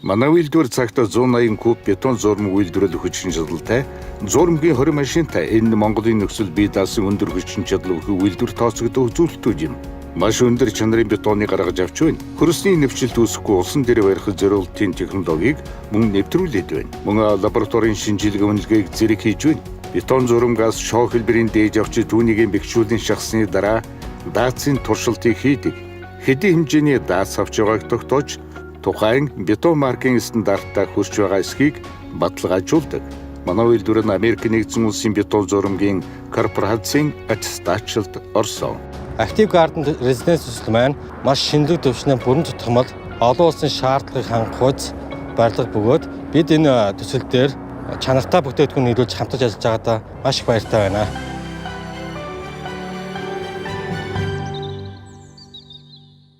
Манай үйлдвэр цагт 180 куб бетон зурмаг үйлдвэрлэх хүчин чадалтай зурмагийн 20 машинтай энэ Монголын нөхцөл бий даасан өндөр хүчин чадал өгөх үйлдвэр тооцогдох үзүүлэлтүүд юм. Маш өндөр чанарын бетоныг гаргаж авч байна. Хөрсний нэвчлэлт үүсэхгүй улсан дээр барих зориултын технологиг мөн нэвтрүүлээд байна. Мөн лабораторийн шинжилгээ үнэлгээг зэрэг хийж байна. Бетон зурмагаас шоу хэлбэрийн дээж авч түүнийг бэхжүүлэн шахсны дараа даацын туршилтыг хийдэг. Хэдийн хэмжээний даац авч байгааг тогтоож тухайн бетон маркийн стандартаа хүрч байгаа эсхийг баталгаажуулдаг. Манай үйлдвэр нь Америк нэгдсэн улсын бетон зурмагийн корпорацийн аттестачлалд орсон. Active Garden Residence төсөл маань маш шинэлэг түвшний бүрэн дутгамал олон улсын шаардлагыг хангах барилга бөгөөд бид энэ төсөл дээр чанартай бүтээгдэхүүн нийлүүлж хамтарч ажиллаж байгаадаа маш их баяртай байна.